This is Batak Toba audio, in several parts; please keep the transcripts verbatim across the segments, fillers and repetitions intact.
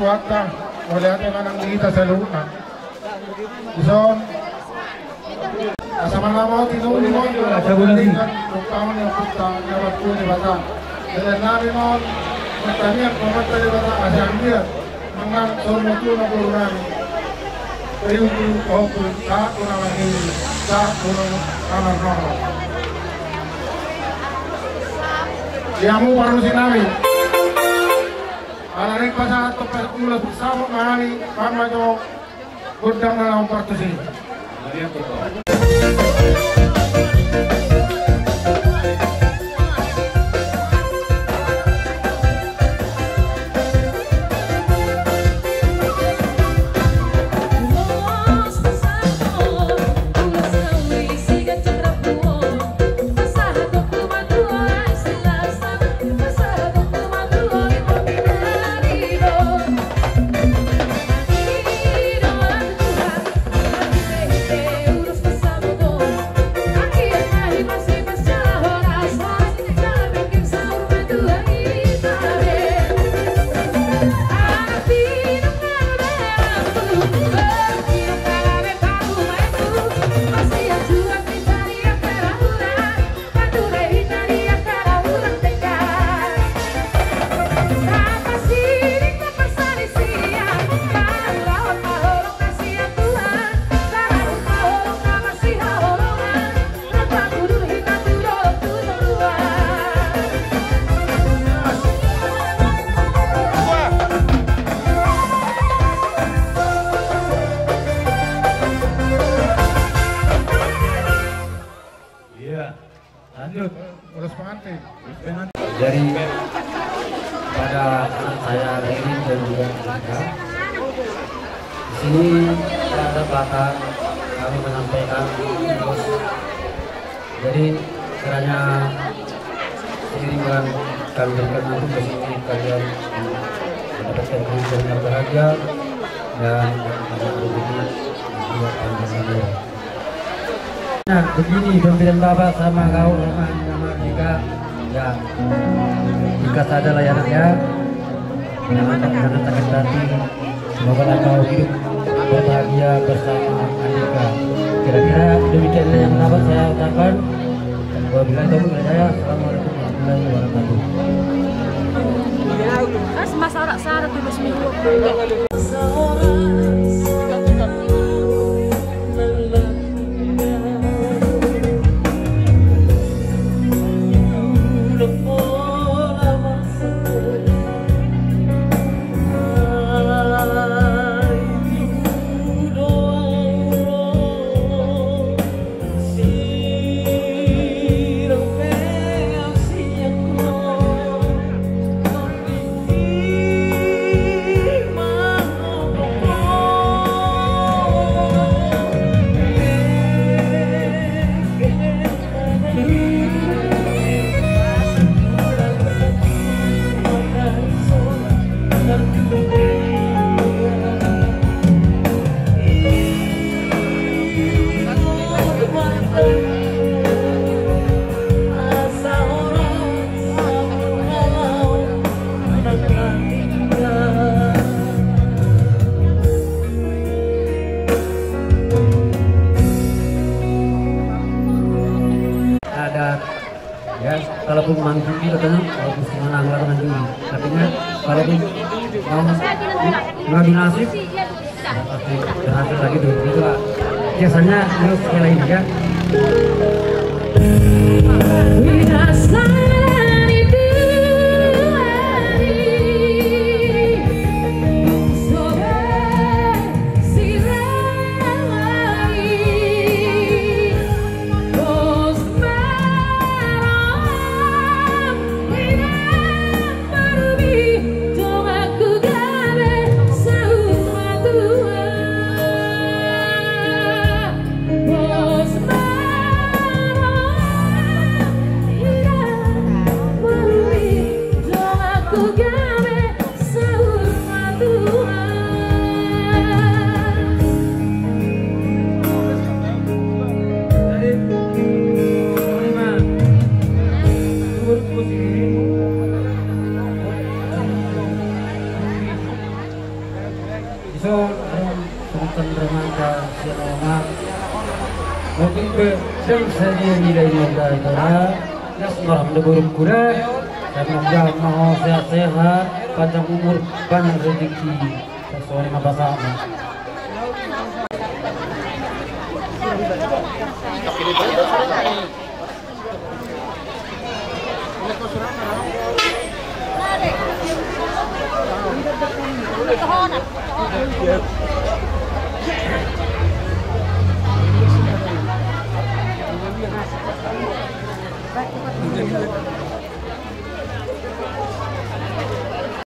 Banta, mauliate ma nang di hita saluhutna. Dison, asa manamoti na uli on, asa maningkan umpama ni ompunta na martua Debata. Jadi nami on, martamiang ma tu Debata, asa anggiat manang songon na boru nami. Paiutu pahompu, sahat tu na marnini, sahat tu na marnono. Di hamu parmusik nami. Ala naeng pasahat tong ulos samok ma hami, pambahen gondang na laho partusi. Iya. Lanjut. Ulos pengantin. Jadi, pada anak saya Ririn dan juga Andika, di sini ada bakat kami menyampaikan ulos. Jadi, kiranya seiring dengan kami berikan nanti, di sini kalian mendapatkan kehidupan yang bahagia dan banyak rezeki buat panjang umur. Nah, begini pemberian Bapak sama kau, sama, sama Andika. Ya, Andika sadar lah ya, Nak, ya. Jangan, jangan sakit hati. Semoga lah kau hidup berbahagia bersama Andika. Kira-kira demikianlah yang dapat saya ucapkan. Wabillahi taufiq wal hidayah. Assalamualaikum warahmatullahi wabarakatuh. Mas, mas, sarak, sarak, tuh, mas, minggu. Ada, ya, kalaupun manjui katanya, kalaupun setengah nang lah manjui. Artinya, kalaupun mau ngadu nasib, pasti berhasil lagi tuh. Itulah biasanya, terus sekali lagi, ya. Dang sadia nilai ni angka acara, las marham da buruk kura, dan mudah-mudahan sehat-sehat, panjang umur, panjang rezeki. Sesuai dengan bahasa.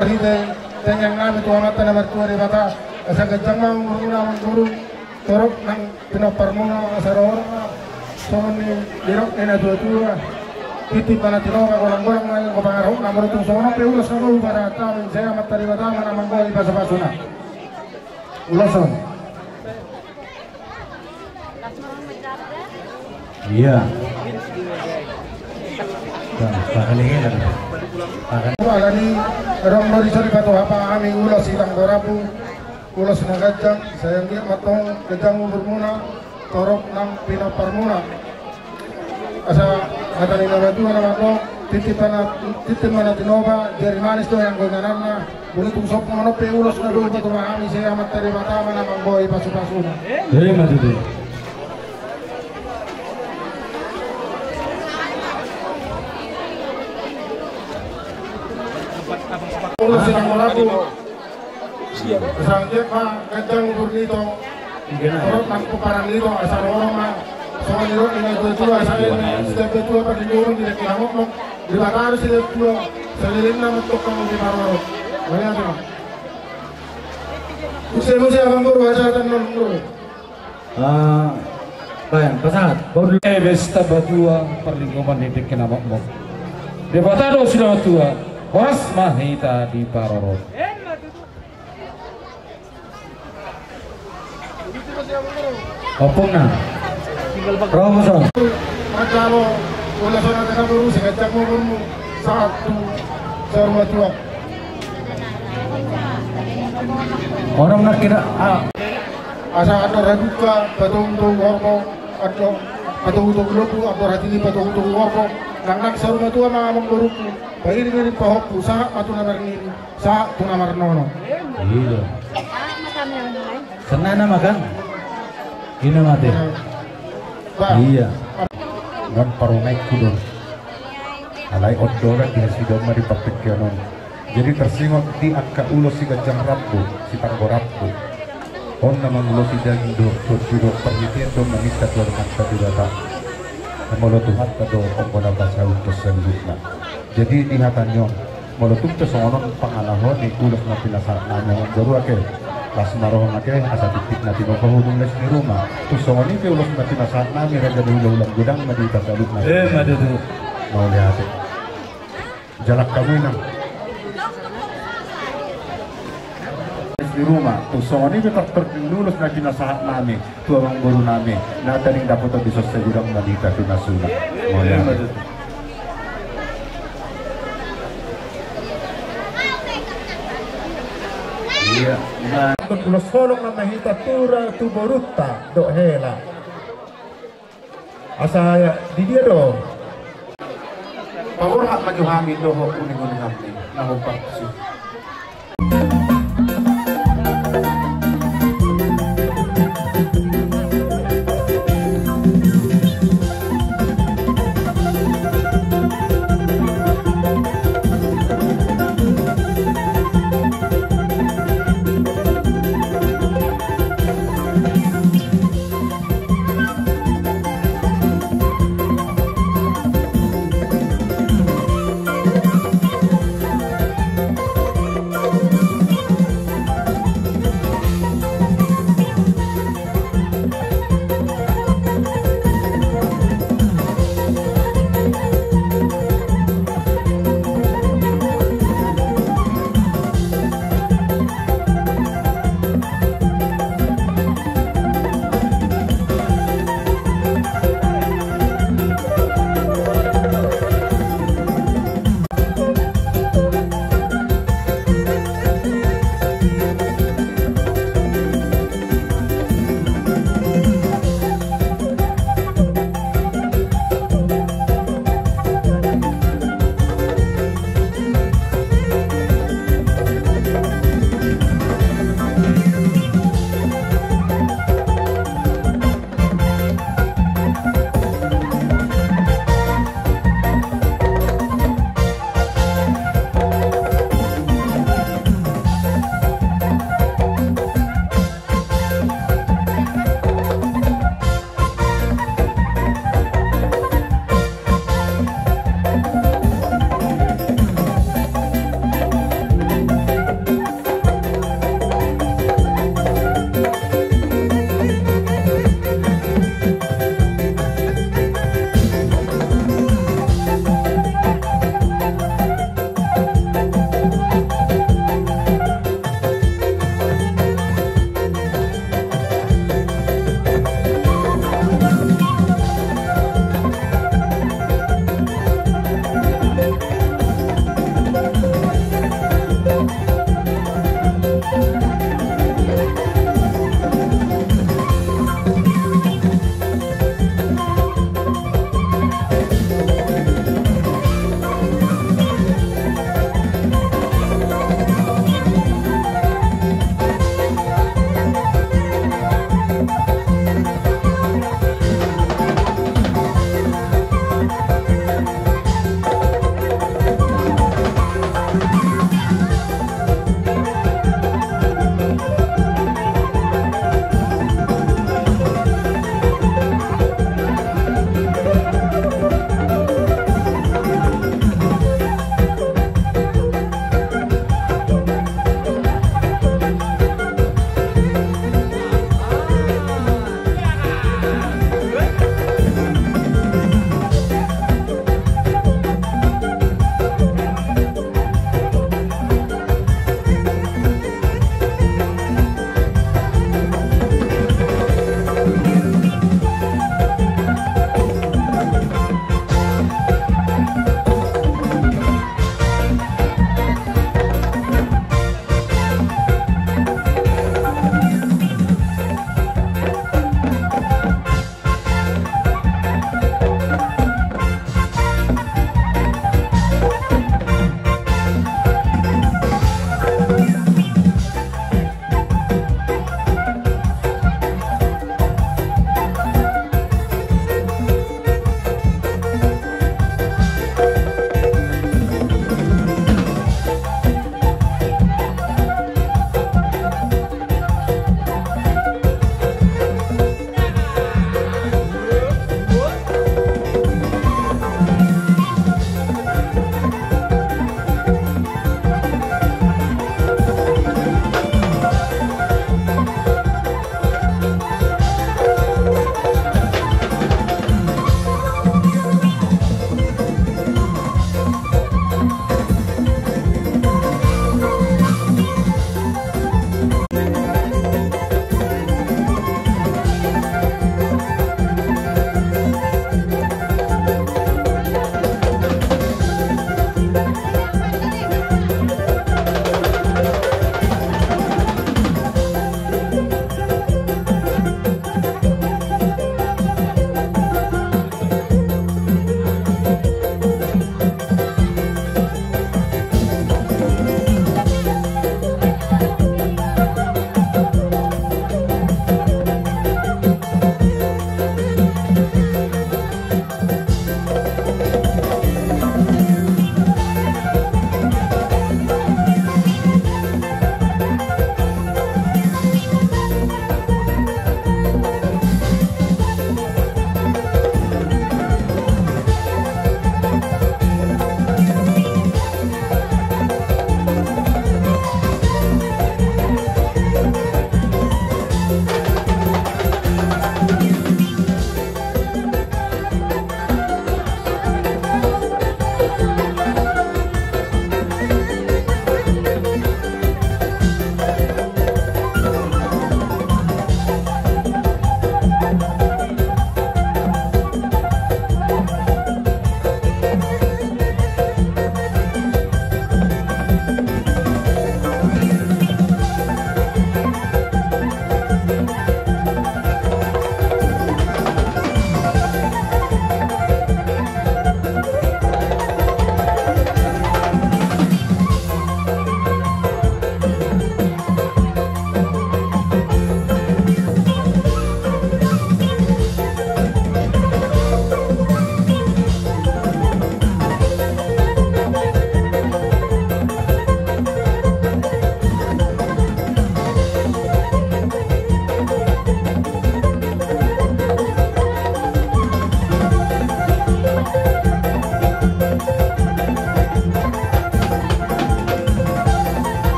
Marhite tangiang nami tu Amanta na martua Debata, asa ganjang ma umurmuna amangboru, torop nang pinomparmuna, asa ro ma songon nidok ni natuatua. Titi ma na tinopa, golang-golang ma anggo pangarahutna, molo tung songon on pe ulos na boi pasahat hami, sai Amanta Debata ma na manggohi pasupasuna. Ulos on. Ia. Alani adong do dison dipatupa hami ulos sitamborapu, ulos na ganjang, sai anggiat ma antong ganjang umurmuna, torop nang pinomparmuna. Asa hata ni natuatua na mandok, titi ma na, titi ma na tinopa, jari manis do anggo ingananna. Molo tung songon on pe ulos na boi patupa hami, sai Amanta Debata ma na manggohi pasupasuna. Ima tutu. Ulos sitamborapu. Asa anggiat ma ganjang umur ni ito, torop nang pomparan ni ito, asa ro ma songon nidok ni natuatua, asa setiap tua pardenggan ni dengke na mokmok, Debata do silehon tua, salelengna ma antong hamu diparorot. Mauliate ma. Muse, muse amangboru, hasahatan ma amangboru. Ah, baen, pasahat. Baru di- eh, pesta batua, parlinggoman ni dengke na mokmok. Debata do silehon tua, horas ma hita diparorot. Ompungna. Romo so. Manjalo, ulos on na tena boru, sai ganjang umurmu, sahat tu saur matua. Orang nak kira, ah. Asa andor haduka, patogu-togu horbo, andor patogu-togu lombu, andor hatiti patogu-togu horbo, nang nang saur matua ma amangboruku, pairing-iring pahompu, sahat ma tu na marnini, sahat tu na marnono. Iya. Sennana makan. Ina mate. Ba. Iya. Non parumaenku do. Alai on do na di hasidohon ma di partingkian on. Jadi tarsingot di angka ulos siganjang rambu, sitamborapu. On na mangulosi daging dohot tondi dohot parhitean do maminta tu Amanta Debata. Molo Tuhanta do on do na pasaut tu saluhutna. Jadi di hata ni on, molo tung pe songon on pangalaho ni ulos na pinasahat nami amangboru ate, las ma roha ate, asa titik na tinopa hudung les ni ruma. Tung songon i pe ulos na pinasahat nami raja ni hula-hula godang ma di hita saluhutna. Ima tutu. Mauliate. Jalang hamu inang. Di ruma, tung songon i pe tartorop ni ulos na pinasahat nami tu amangboru nami, na tading dapotan di son sai godang ma di hita tu nasuna. Mauliate. Iya, nah. Ulos holong nama hita tu ra tu borunta dohot hela. Asa di dia do? Paborhat ma jo hami dohot uning-uning hami na hombar si.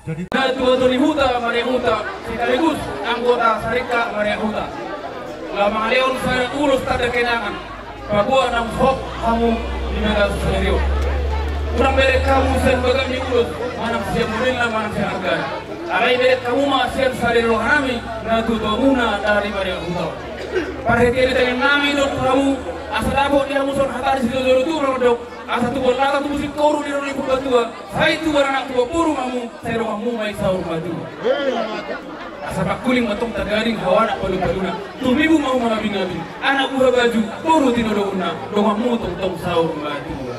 Jadi, ketua tani huta Maria Huta sekaligus anggota Saringkak Maria Huta. Lam mangalehon sada ulos tanda kenangan. Paboa na hot hamu di bagasan sadari on. Unang berek hamu sian bagak ni ulos, manang sian modelna, manang sian argana. Alai berek hamu ma sian sada ni roha nami, na tuatua muna dari Maria Huta. Parhitean ni tangiang nami dohot hamu, asa dapot di hamu songon hata ni sijolo-jolo tulang mandok, asa tubu lata tubu singkoru di rorobot ni Debata. Sai tubu anak tubu boru hamu, sai roha hamu ma i saur matua. Asa pangkuling ma tong taganing, hawa anak palu-paluna. Tumibu ma hamu mangabing-abing, anak buha baju, boru tinodohonna, donganmu tongtong saur matua.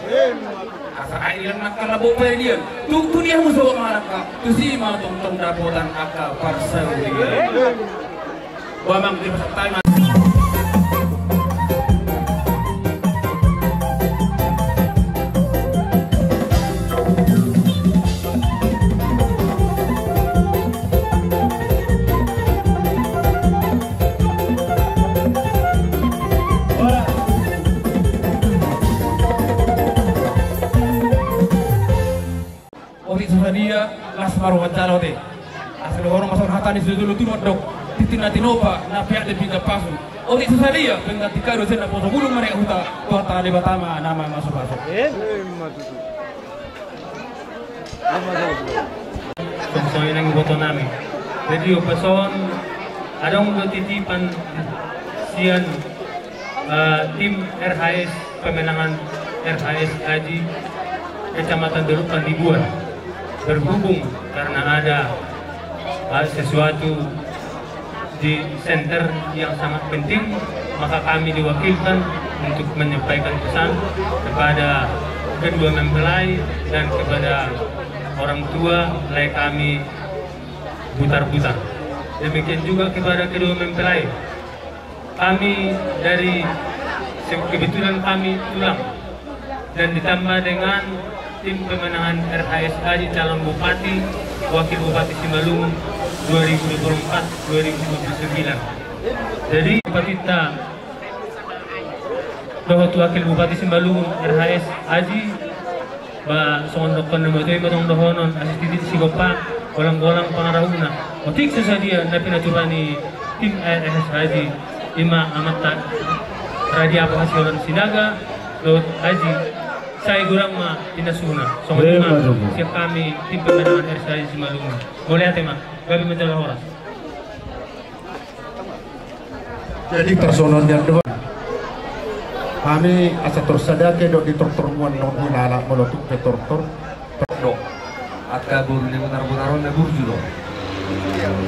Asa ai dilan nangkal lambok paidian, tung tu dia hamu sogot mangalangka, tusi ma tongtong dapotan angka parsaulian. Bah, Amang, di pasal tai, Amang. Otik sadia, las Ruan jalo te. Asa dohonon ma songon hata ni sidolu tubu mandok, tintin na tinopa na peak di pinggan pasu. Otik so sadia pengganti kado sian na poso bulung ma di huta, Tuhanta Debata ma na mamasupasu. Songon i nang iboto nami. Jadi opa son adong do titipan sian eh, tim R H S pemenangan R H S Aji Kecamatan Dolok Pandibuan. Berhubung karena ada eh, sesuatu di center yang sangat penting, maka kami diwakilkan untuk menyampaikan pesan kepada kedua mempelai dan kepada orang tua lai kami Butar-Butar. Demikian juga kepada kedua mempelai. Kami dari, kebetulan kami tulang dan ditambah dengan tim pemenangan R H S Aji calon bupati, wakil bupati Simalungun dua ribu dua puluh empat dua ribu dua puluh sembilan. Jadi, Bupati ta dohot wakil bupati Simalungun R H S Aji, ba songon dohonon ni matua i ma tong dohonon, asi tintin sigompa, golang-golang pangarahutna. Otik so sadia na pinatura ni tim R H S Aji, i ma amanta Raja Apa Hasiholan Sinaga dohot Aji, sai godang ma pinasuna. Songon i ma sian hami tim pemenangan R H S Aji Simalungun. Mauliate ma, gabe ma jala horas. Jadi tarsongon i do, hami asa tor sada ke do di tortor muan non hinala molo tung pe tortor. Do angka boru ni Butar-Butar on na burju do.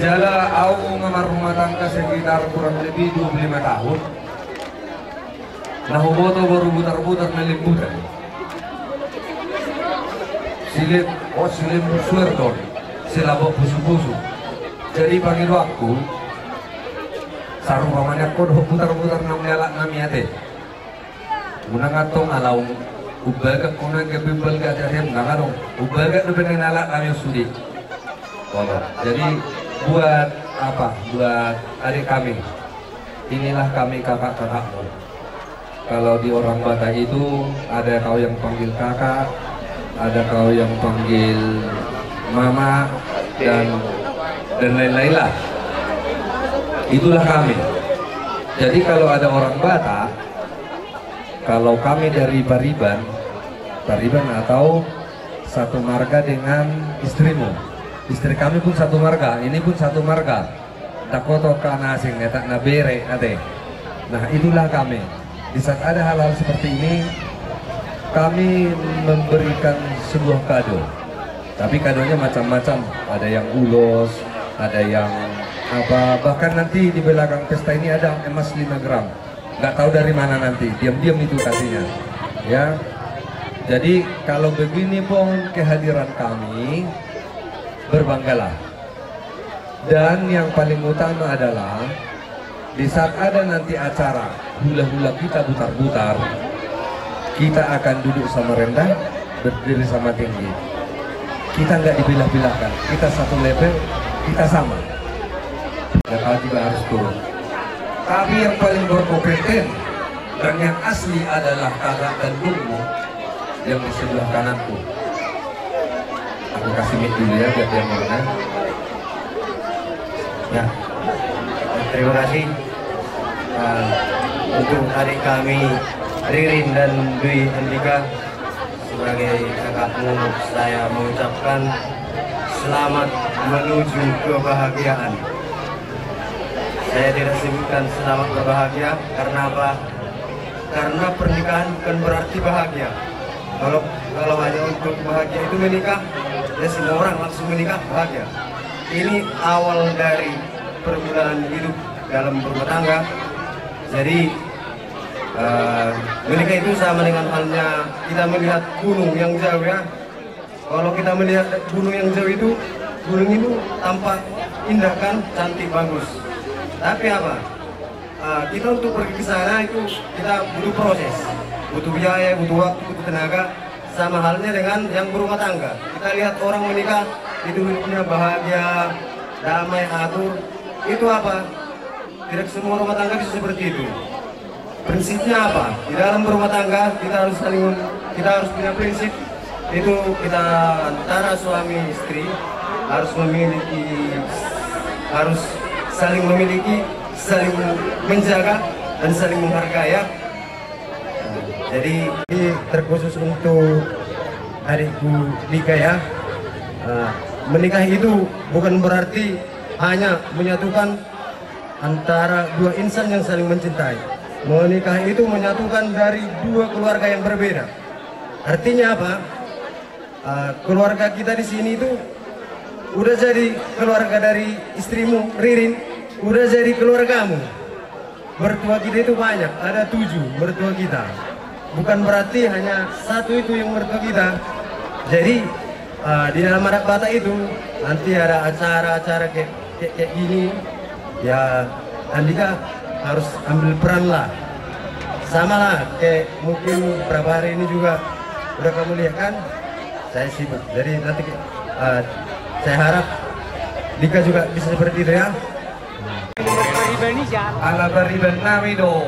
Jala au nga marrumah tangga sekitar kurang lebih dua puluh lima tahun. Na huboto boru Butar-Butar na limbutan. Silip, oh, silip suar do on. Silabok pusu-pusu. Jadi pangidoanku, sarupa ma nian ho dohot Butar-Butar na nialap nami ate. Unang antong ala umbalgak, unang gabe umbalgak jarian, unang adong. Umbalgak dope na nialap nami on sude. Jadi buat apa? Buat adik kami. Inilah kami kakak-kakakmu. Kalau di orang Batak itu ada kau yang panggil kakak, ada kau yang panggil mama, dan, dan lain-lain lah. Itulah kami. Jadi kalau ada orang Batak, kalau kami dari Pariban, Pariban atau satu marga dengan istrimu. Istri kami pun satu marga, ini pun satu marga. Ndang oto angka na asing, etak na bere ate. Nah, itulah kami. Di saat ada hal-hal seperti ini, kami memberikan sebuah kado. Tapi kadonya macam-macam. Ada yang ulos, ada yang apa. Bahkan nanti di belakang pesta ini ada emas lima gram. Nggak tahu dari mana nanti, diam-diam itu kasihnya. Ya. Jadi kalau begini pun kehadiran kami, berbanggalah. Dan yang paling utama adalah di saat ada nanti acara hula-hula kita Butar-Butar, kita akan duduk sama rendah, berdiri sama tinggi. Kita nggak dibelah-belahkan, kita satu level, kita sama. Ya, kau juga harus turun. Tapi yang paling berkompeten dan yang asli adalah kakak kandungmu yang di sebelah kananku. Aku kasih mic dulu ya, biar dia ngomong ya. Ya, terima kasih. Eh, untuk adik kami Ririn dan Dwi Andika, sebagai kakakmu, saya mengucapkan selamat menuju kebahagiaan. Saya tidak sebutkan selamat berbahagia, karena apa? Karena pernikahan bukan berarti bahagia. Kalau, kalau hanya untuk bahagia itu menikah, ya semua orang langsung menikah bahagia. Ini awal dari perjalanan hidup dalam berumah tangga. Jadi, eh, menikah itu sama dengan halnya kita melihat gunung yang jauh, ya. Kalau kita melihat gunung yang jauh itu, gunung itu tampak indah kan, cantik, bagus. Tapi apa? Ah, kita untuk pergi ke sana itu kita butuh proses, butuh biaya, butuh waktu, butuh tenaga. Sama halnya dengan yang berumah tangga. Kita lihat orang menikah, itu hidupnya bahagia, damai, akur. Itu apa? Tidak semua rumah tangga bisa seperti itu. Prinsipnya apa? Di dalam berumah tangga kita harus saling, kita harus punya prinsip. Itu kita antara suami istri, Harus memiliki, harus saling memiliki, saling menjaga, dan saling menghargai, ya. Jadi, ini terkhusus untuk adikku Dika, ya. Eh, menikah itu bukan berarti hanya menyatukan antara dua insan yang saling mencintai. Menikah itu menyatukan dari dua keluarga yang berbeda. Artinya apa? Eh, keluarga kita di sini itu udah jadi keluarga dari istrimu, Ririn, udah jadi keluargamu. Mertua kita itu banyak, ada tujuh mertua kita. Bukan berarti hanya satu itu yang mertua kita. Jadi, eh, di dalam adat Batak itu nanti ada acara-acara kayak, kayak, kayak gini, ya, Andika harus ambil peran lah. Sama lah, kayak mungkin beberapa hari ini juga udah kamu lihat kan, saya sibuk. Jadi nanti, eh, saya harap Dika juga bisa seperti itu, ya. Ala bariban nami do.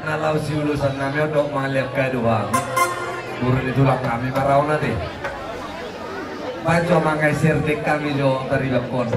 Na laos siulosan nami on do mangaliat gaduang. Guru ni tulang nami marau na te. Baco mangai serdek kami jo taribakkon.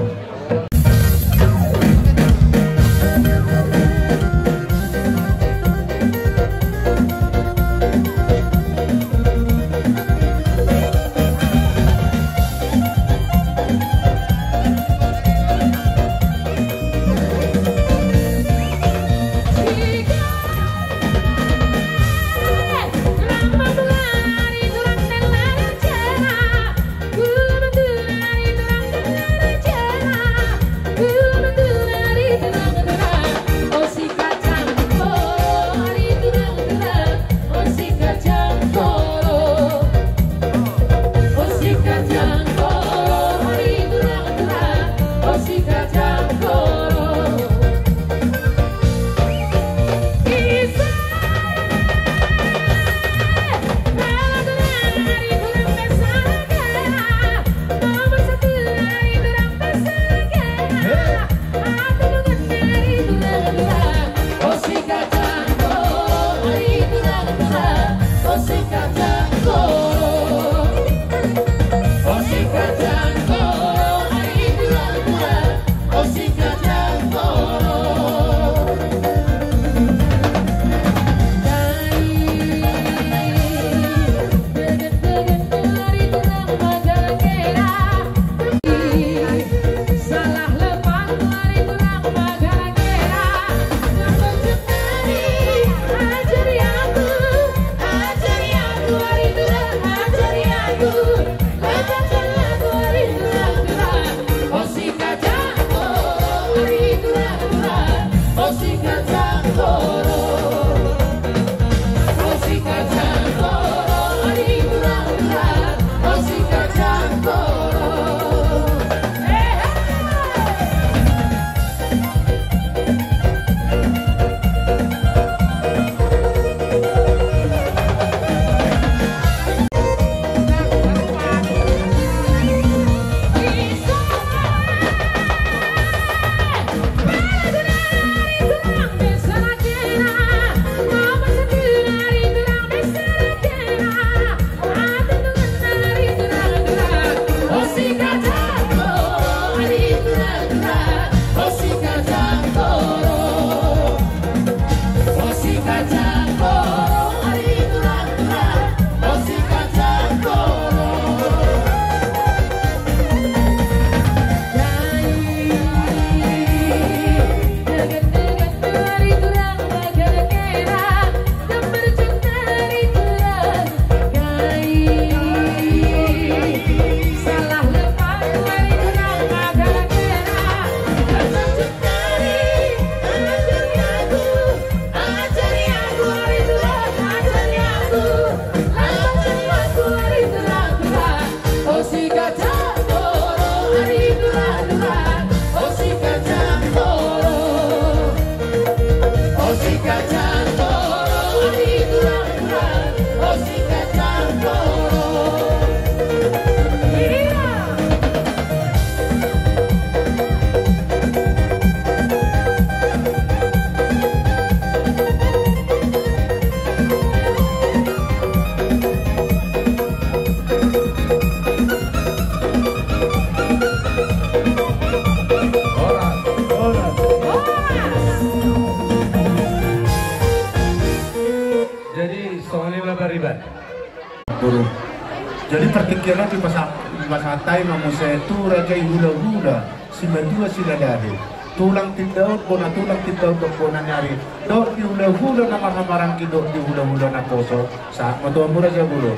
Kira dipasahat, dipasahat hami ma muse tu raja i hulahula, simatua silalahi, tulang tindaon, bona tulang tindaon, dohot bona ni ari, dohot di hulahula na marhahamaranggi, dohot di hulahula naposo. Sahat ma tu hamu raja bolon.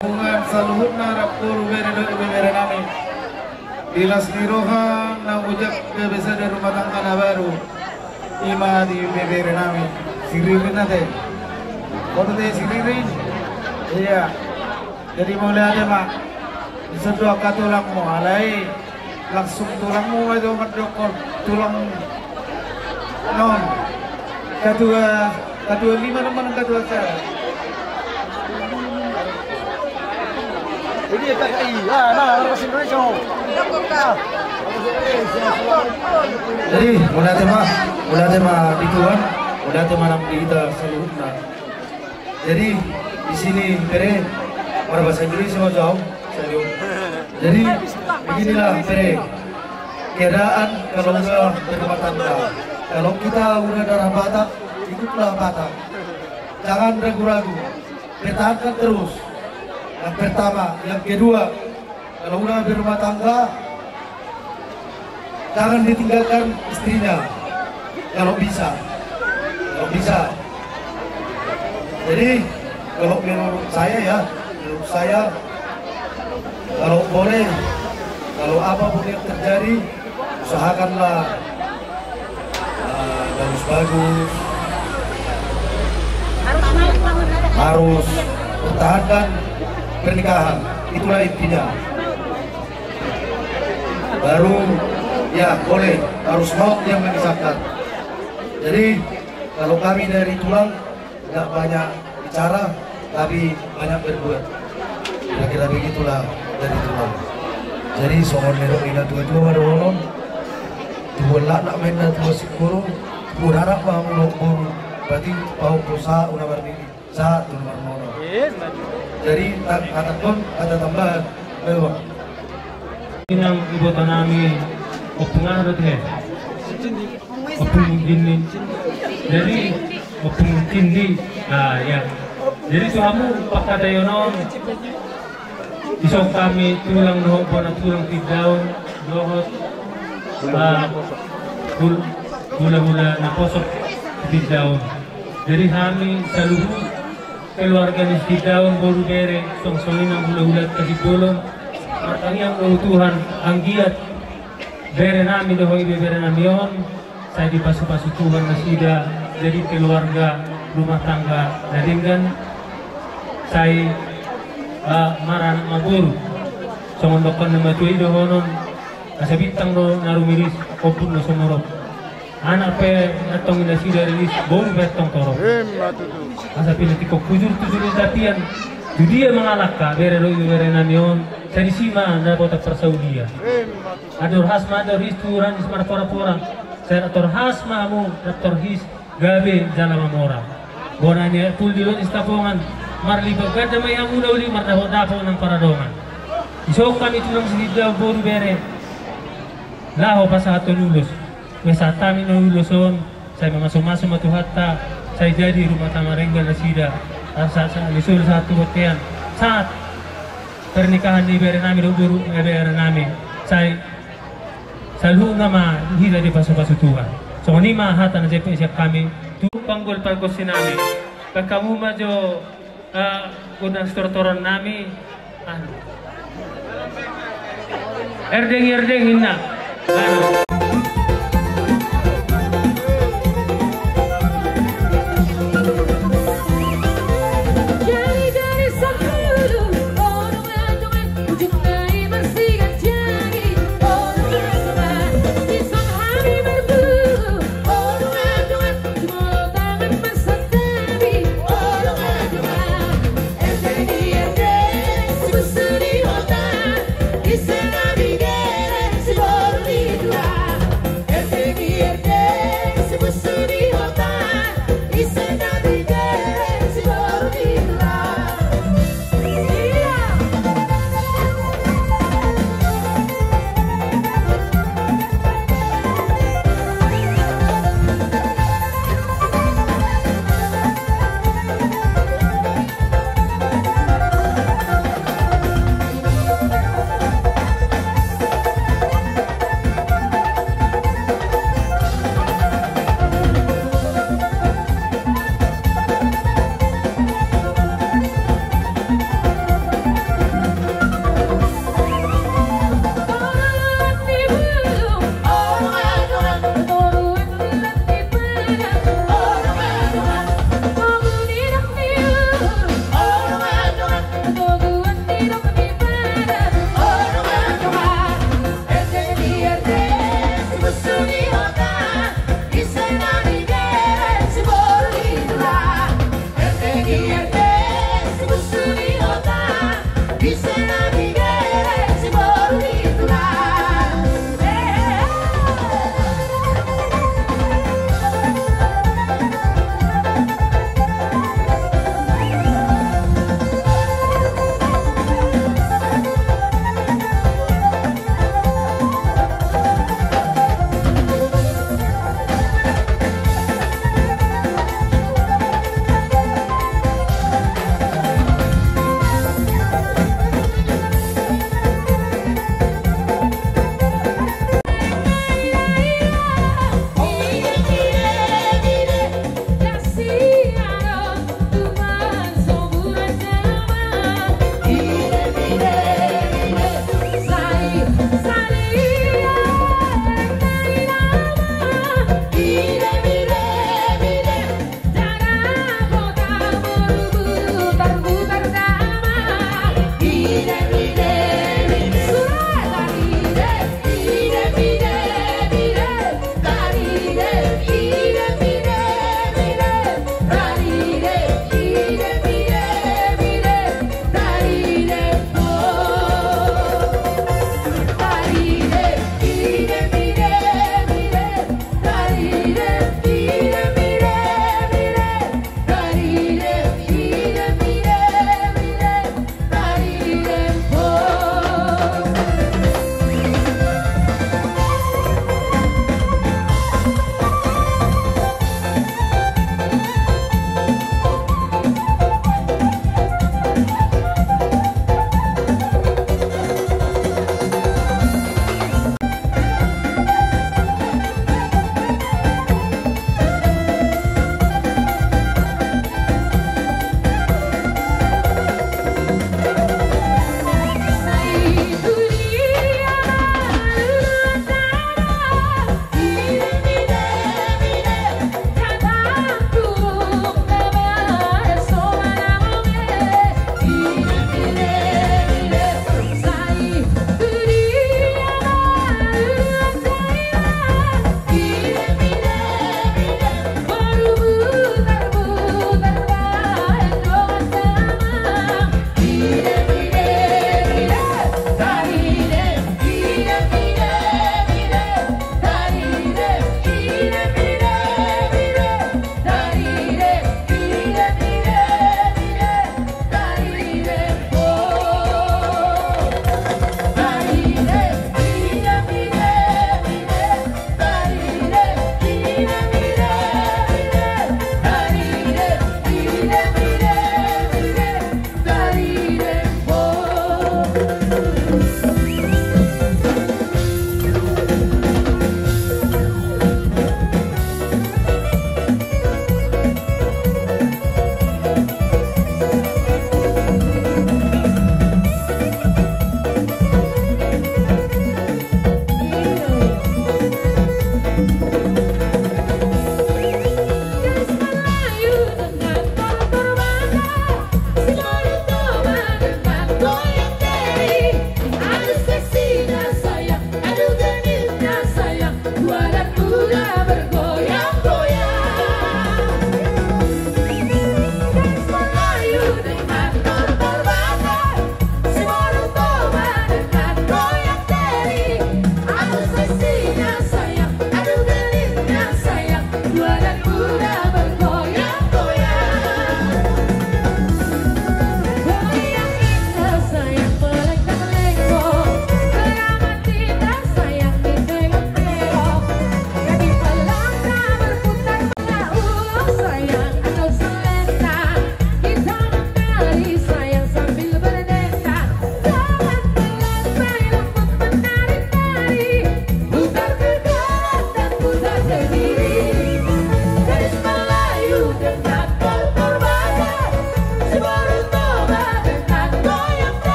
Dongan saluhutna, rap boru, bere dohot ibebere nami. Di las ni roha na mujak gabe sada rumah tangga na baru, i ma di bebere nami si Ririn ate. Boru te si Ririn. Iya. Jadi mauliate ma. Dison do angka tulangmu, alai langsung tulangmu ma jo mandokkon, tulang non. Ketua, ketua lima nama ketua saya. Ini P K I. Ah, nah, orang bahasa Indonesia. Jadi, mauliate ma, mauliate ma di Tuhan, mauliate ma nang di hita saluhutna. Jadi, di sini, bere, marbahasa Indonesia ma jo au. Jadi, beginilah, bere. Keadaan kalau udah berumah tangga. Kalau kita udah darah Batak, ikutlah Batak. Jangan ragu-ragu. Pertahankan terus. Yang pertama, yang kedua, kalau udah berumah tangga, jangan ditinggalkan istrinya. Kalau bisa. Kalau bisa. Jadi, kalau menurut saya ya, menurut saya, kalau boleh, kalau apapun yang terjadi, usahakanlah, ah, bagus-bagus. Harus pertahankan pernikahan. Itulah intinya. Baru, ya, boleh, harus maut yang memisahkan. Jadi, kalau kami dari tulang, nggak banyak bicara, tapi banyak berbuat. Kira-kira begitulah dari tulang. Jadi, songon nidok ni na tua-tua ma dohonon, tubuan lakna ma inna tubuan singkoru, tubuan anak ma hamu dohot boru, berarti pahompu sahat tu na marnini, sahat tu na marnono. Jadi, ta-, hata on, hata tambahan, memang. Inang iboto nami, ompung aha do te? Ompung Cindi. Jadi, Ompung Cindi. Ah, ya. Jadi, tu hamu pangkataion on, dison hami tulang dohot bona tulang tindaon, dohot, ah, hul-, hulahula naposo tindaon. Jadi, hami saluhut keluarga ni tindaon, boru, bere, songon i nang hulahula Tasimbolon, martangiang ma tu Tuhan, anggiat bere nami dohot ibebere nami on, sai dipasu-pasu Tuhan nasida, jadi keluarga, rumah tangga na denggan, sai, ah, maranak maboru. Songon dohonon ni na matua i dohonon, asa bintang do na rumiris, ombun do sumorop. Anak pe antong i nasida riris, boru pe antong torop. Ima tutu. Asa pinantikhon hujur tu jolo ni tapian, tu dia mangalangka bere dohot ibebere nami on, sai disi ma dapotan parsaulian. Ima tutu. Andor has ma andor his tu ranis marpora-pora, sai rap tor has ma hamu rap tor his gabe jala mamora. Bona ni aek pul di lot ni Sitapongan, marlipat ganda ma i hamu na uli mardapot-dapot nang paradongan. Dison hami tulang sitindaon, boru, bere, laho pasahathon ulos. Pasahat hami na ulos on, sai mamasu-masu ma Tuhanta, sai jadi rumah tangga denggan nasida, asa sahat ni solu sahat tu bontean, sahat pernikahan ni bere nami dohot boru, eh, bere nami, sai saluhutna ma hita dipasu-pasu Tuhan. Songon i ma hata na jempek sian hami tu panggol pargonsi nami. Bahen hamu ma jo, eh, gondang sitortoron nami. Erdeng, erdeng, ninna.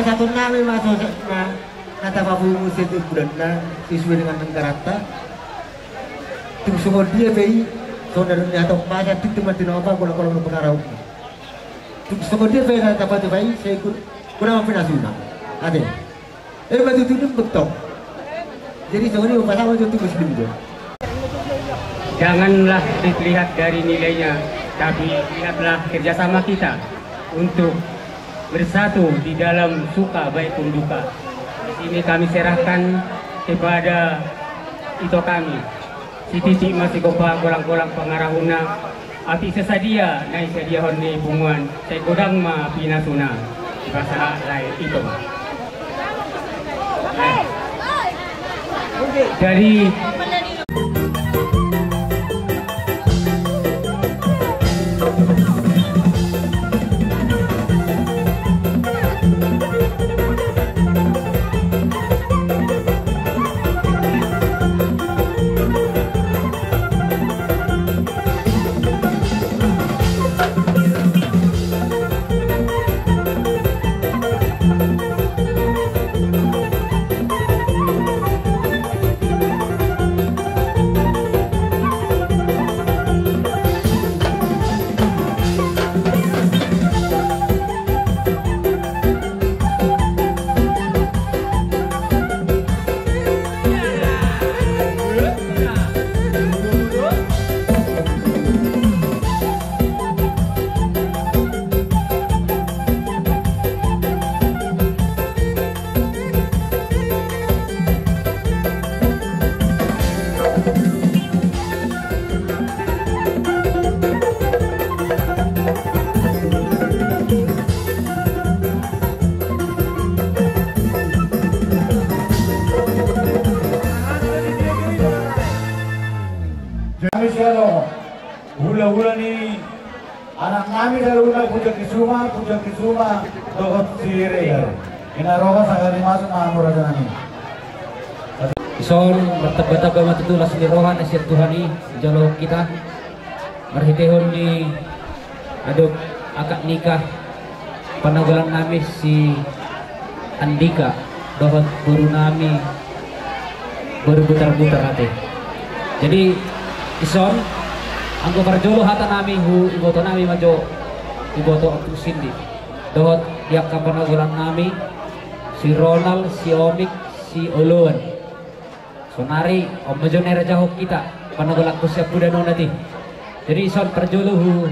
Satu nama ma so na, na tapapungu sesuai dengan negaranta. Tung songon dia pe i, songon na nihatahon masa, tung tumandang opa, golang-golang pangarahutna. Tung songon dia pe na tapatupa i, sai hu-, hurang ma pinasuna. Ate. Eh, batu tudung betok. Jadi songon i, opa sama jo, tung sedang jo. Janganlah dilihat dari nilainya, tapi lihatlah kerjasama kita untuk bersatu di dalam suka baik pun duka. Di sini kami serahkan kepada ito kami. Sititi ma sigompa golang-golang pangarahutna, atik sasadia na disadiahon ni punguan, sai godang ma pinasuna. Dipasahat lae ito. Jadi Jadi sialo. Hula-hula ni anak nami, hula-hula Puja Kisuma, Puja Kisuma dohot Siregar. Ina roha sahali masuk ma hamu raja nami. Ison, martamba-tamba ma tutu las ni roha na sian Tuhan i dijalo hita. Marhitehon ni adop akad nikah panagolan nami si Andika dohot boru nami, boru Butar-butar ate. Jadi ison, anggo parjolo hata nami hu iboto nami ma jo, iboto Ompung Sindi dohot di angka panagolan nami, si Ronald, si Omik, si Oloan. Sonari on ma jo na dirajahon hita panagolanku siampudan on ate. Jadi ison, parjolo hu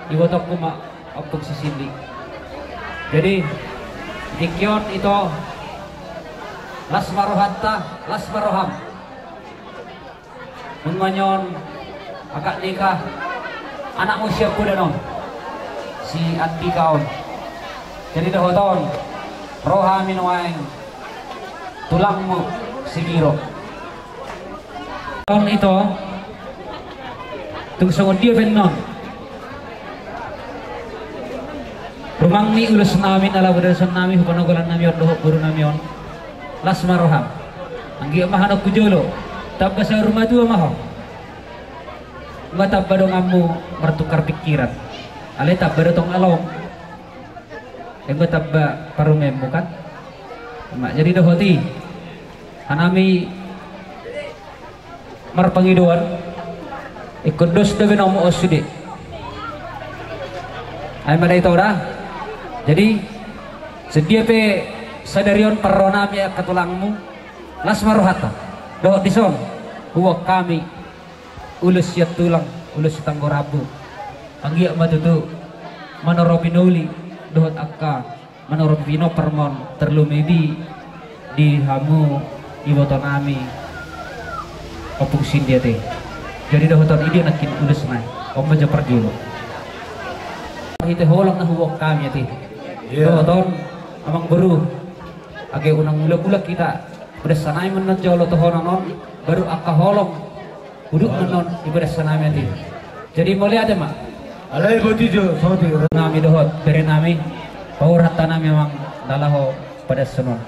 ibotongku ma Ompung si Sindi. Jadi tingki on ito, las ma rohanta, las ma roham. Nunga nion akad nikah anakmu siampudan on, si Andika on. Jadi dohot on, ro hami nuaeng tulangmu si Giro. On ito, tung songon dia pe annon rumang ni ulos nami na laho padason nami hu panagolan nami on dohot boru nami on. Las ma roham. Anggiat ma hamu tu jolo, tamba saur matua ma ho. Nunga tamba donganmu martukar pikiran. Alai tamba do tong alom. Nunga tamba parumaenmu kan. Jadi dohot i, hanami marpangidoan, ingkon dos do be nomu on sude. Ai ma da ito da. Jadi songon dia pe sadari on parro nami angka tulangmu, las ma rohanta. Dohot dison huboan hami ulos sian tulang, ulos sitanggo rambu. Anggiat ma tutu manoropi na uli dohot angka manoropi pinompar ma on, tarlumobi di hamu iboto nami Ompung Sindi ate. Jadi dohot on, i do nangkin ulos nai, on ma jo parjolo. Hita holong na huboan hami ate. Dohot on, amang boru, age unang mulak-mulak hita, padas nami ma annon jolo tohonan on, baru angka holong udut ma annon ipadas nami ate. Jadi mauliate ma. Alai boti jo, soti. Nami dohot bere nami, pauranta nami amang na laho padas annon.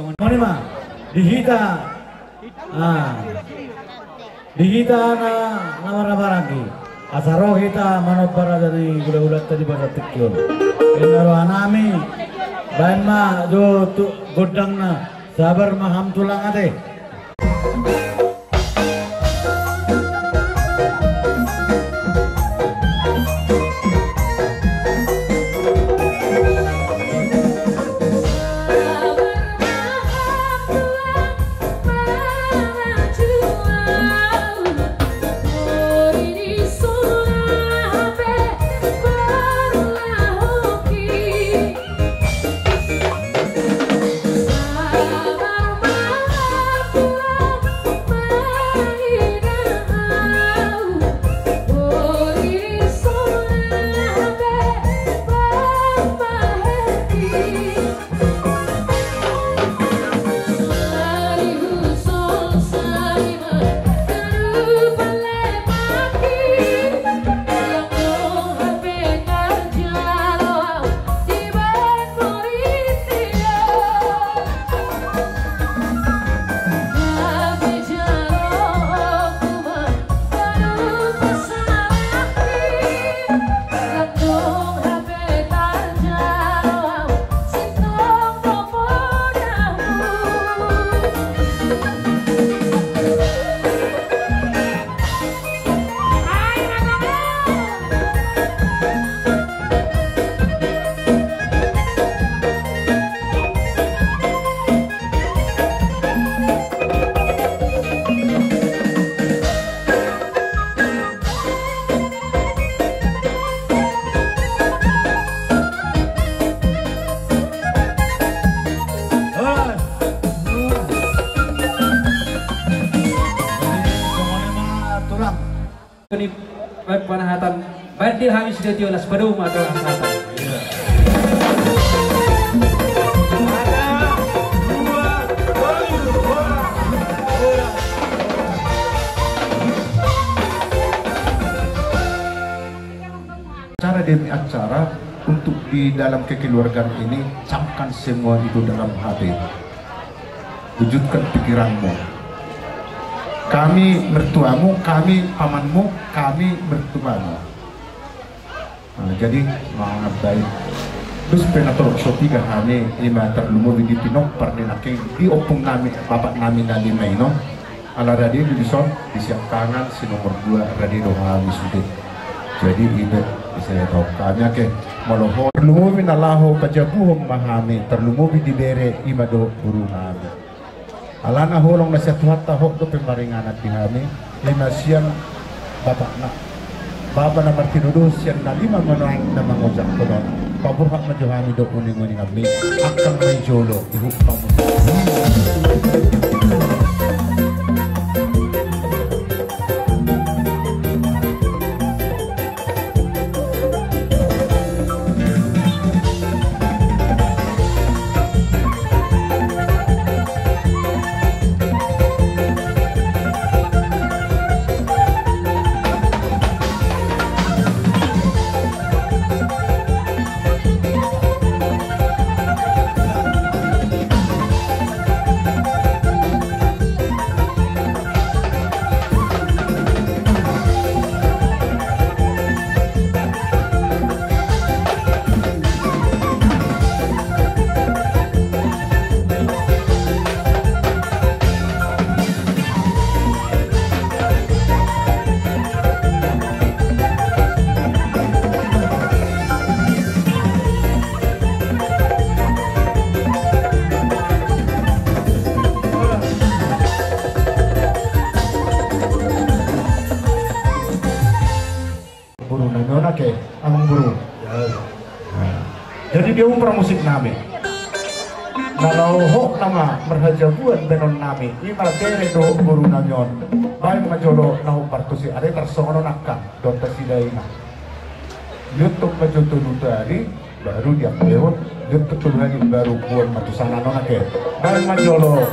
Songon i ma di hita, ah, di hita na, na marhahamaranggi, asa ro hita manomba raja ni hulahulanta di bagasan tingki on. Inna rohanami, baen ma jo tu gondangna, sabar ma hamu tulang ate. Ni baen panahatan, baen di hami sude tio las padomu atau las hata. Acara demi acara untuk di dalam kekeluargaan ini, camkan semua itu dalam hati. Wujudkan pikiranmu. Kami mertuamu, kami pamanmu, kami mertuamu. Nah, jadi mangabai. Terus penator sopi ga hami ima terlumobi di pinompar ni nangkin di ompung nami, bapak nami na lima ino. Ala rade di dison, di siangkangan si nomor dua rade do hami sude. Jadi ibe bisa ya tau kami ake molo ho. Terlumobi na laho pajabuhon ma hami, terlumobi di bere ima dohot boru nami. Alana holong na sian Tuhanta hot dope maringanan di hami, ima sian bapakna. Bapa na martinodohon sian na lima ma nuaeng na mangojakhon on. Paborhat ma jo hami dohot uninguninganmi. Angkang ma i jolo, ihut pamu. Boru nami on ake, amang boru. Ya. Nah, jadi dia umpar musik nami. Na laho hot nama marhajabuan baenon nami, ima bere dohot boru nami on. Baen ma jolo na umpar tusi, are tarsongon on angka, dohot nasida ima. Liot ma jo tolu tari, baru diampehon, liot tolu hali baru buan ma tu sana nona ke. Baen ma jolo.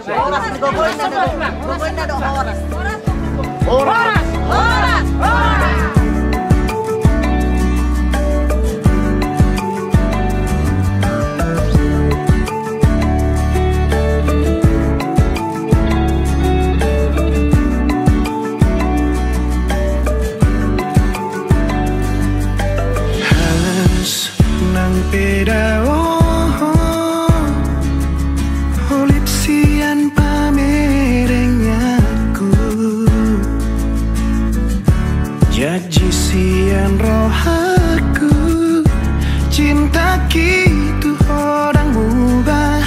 Horas, gogoina do, gogoina do, horas. Horas. Horas. Horas. Nang pe dao, holip sian pamerenganku, janji sian rohangku, cinta ki tu ho dang mubah,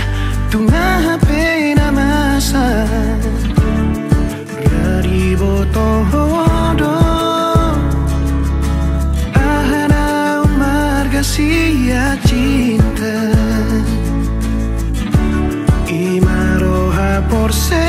tung aha pe na masa. Ra diboto ho do aha naung marga sian cinta. I ma roha porsea